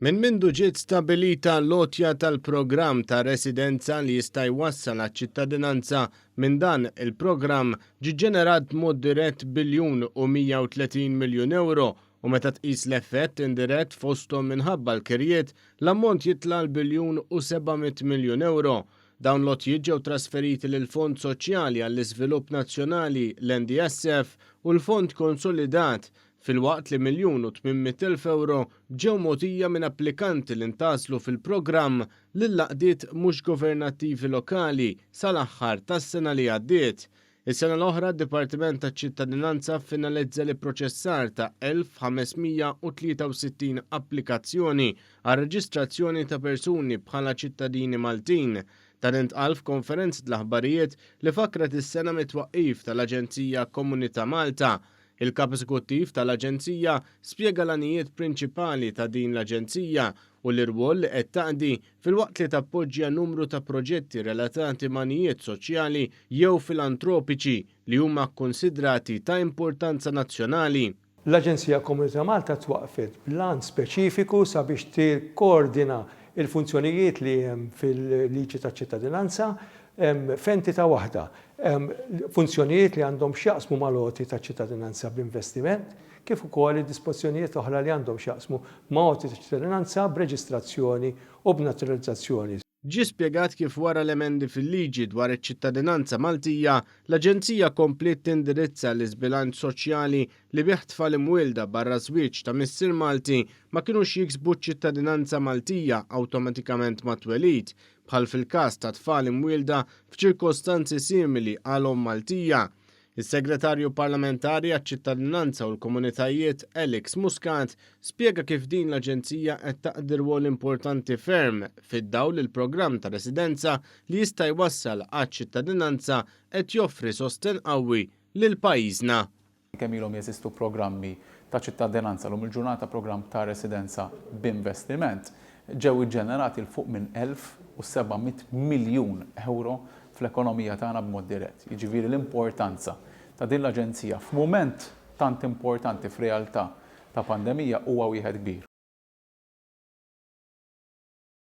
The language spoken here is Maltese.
Minn mindu ġiet stabbilita l-għotja tal-programm ta' residenza li jista' jwassal għaċ-ċittadinanza, minn dan il-programm ġie ġġenerat b'mod dirett biljun u 130 miljun ewro u meta tqis l-effett indirett fosthom minħabba l-kirjiet, l-ammont jitla' għal biljun u 700 miljun ewro. Dawn l-għotjiet ġew trasferiti lill-Fond Soċjali għall-Iżvilupp Nazzjonali, l-NDSF, u l-Fond Konsolidat, filwaqt li 1,800,000 ewro ġew mogħtija minn applikanti li ntgħażlu fil-programm lill-għaqdiet mhux governattivi lokali sal-aħħar tas-sena li għaddiet. Is-sena l-oħra d-Dipartiment taċ-Ċittadinanza ffinalizza l-ipproċessar ta' 1,563 applikazzjoni għar-reġistrazzjoni ta' persuni bħala ċittadini Maltin. Dan intqal f'konferenza tal-aħbarijiet li fakkret is-sena mit-twaqqif tal-Aġenzija Komunità Malta. Il-Kap Eżekuttiv tal-Aġenzija spjega l-għanijiet prinċipali ta' din l-aġenzija u l-irwol li qed taqdi filwaqt li tappoġġja numru ta' proġetti relatati m'għanijiet soċjali jew filantropiċi li huma kkunsidrati ta' importanza nazzjonali. L-Aġenzija Komunità Malta twaqqfet bl-għan speċifiku sabiex tikkoordina l-funzjonijiet li hemm fil-liġi taċ-ċittadinanza f'entità waħda. Funzjonijiet li għandhom x'jaqsmu mal-għoti taċ-ċittadinanza b'investiment, kif ukoll id-dispożizzjonijiet oħra li għandhom x'jaqsmu ma' għoti ta' ċittadinanza b'reġistrazzjoni u b'naturalizzazzjoni. Ġie spjegat kif wara l-emendi fil-liġi dwar iċ-ċittadinanza Maltija, l-Aġenzija kompliet tindirizza l-iżbilanċ soċjali li bih tfal imwielda barra żwieġ ta' missier Malti ma kinux jiksbu ċ-ċittadinanza Maltija awtomatikament mat-twelid, bħal fil-każ ta' tfal imwielda f'ċirkostanzi simili għal omm Maltija. Is-Segretarju Parlamentari għaċ-Ċittadinanza u l-Komunitajiet Alex Muscat spjega kif din l-aġenzija qed taqdi rwol importanti ferm fid-dawl li l-programm ta' residenza li jista' jwassal għaċ-ċittadinanza qed joffri sostenn qawwi lil pajjiżna. Kemm ilhom jeżistu programmi ta' ċittadinanza, llum il-ġurnata programm ta' residenza b'investiment, ġew iġġenerati 'l fuq minn 1,700 miljun ewro fl-ekonomija tagħna b'mod dirett. Jiġifieri l-importanza ta' din l-aġenzija f'mument tant importanti f'realtà ta' pandemija huwa wieħed kbir.